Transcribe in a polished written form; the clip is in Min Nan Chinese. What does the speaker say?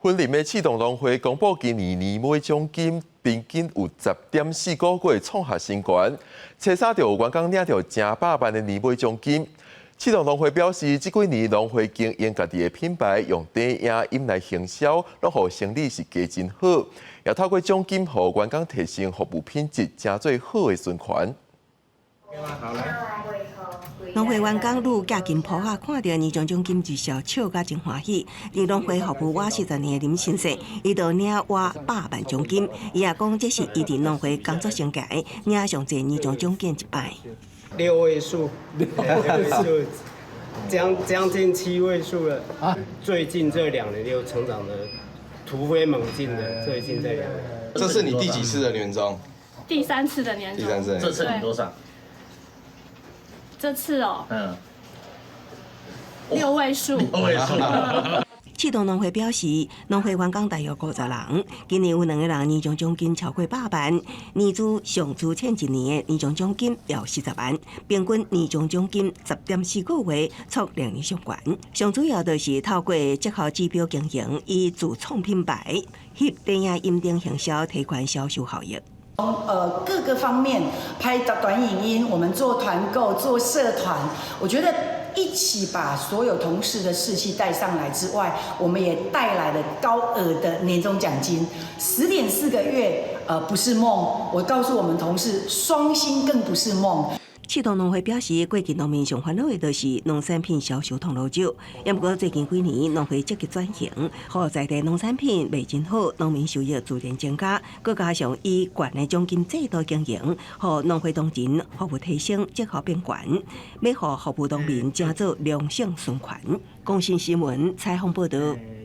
雲林的刺桐農會公布今年年尾獎金平均有10.4個月創下新高，初三就有員工領著成百萬的年尾獎金。刺桐農會表示，這幾年農會經營家己的品牌，用短影音來行銷，攏予生理是加真好，也透過獎金予員工提升服務品質，成做好的循環。農會員工女寄金鋪仔，看著年終獎金之後，笑甲真歡喜。佇農會服務滿40年的林先生，伊就領滿百萬獎金。伊也講，這是伊佇農會工作生涯領上濟年終獎金一擺。六位數，六位數，將近七位數了。啊，最近這2年又成長得突飛猛進的，最近這兩年。這是你第幾次的年終？第三次的年終。第三次。這次領多少？這次哦，六位數。六位數。刺桐農會表示，農會員工大約50人，今年有兩个人年終獎金超過百萬，年資上資淺一年的年終獎金有40萬，平均年終獎金10.4個月，創兩年上懸。上主要就是透過績效指標經營，以自創品牌，翕電影音燈行銷，提懸銷售效益。從各個方面拍短影音，我們做團購、做社團，我覺得一起把所有同事的士氣帶上來之外，我們也帶來了高額的年終獎金，10.4個月，不是夢。我告訴我們同事，雙薪更不是夢。刺桐農會表示，過去農民上煩惱的就是農產品銷售通路少。也毋過最近幾年，農會積極轉型，予在地農產品賣真好，農民收益自然增加。閣加上以懸的獎金制度經營，予農會同仁服務提升，績效變懸，欲予服務農民成做良性循環。公視新聞採訪報導。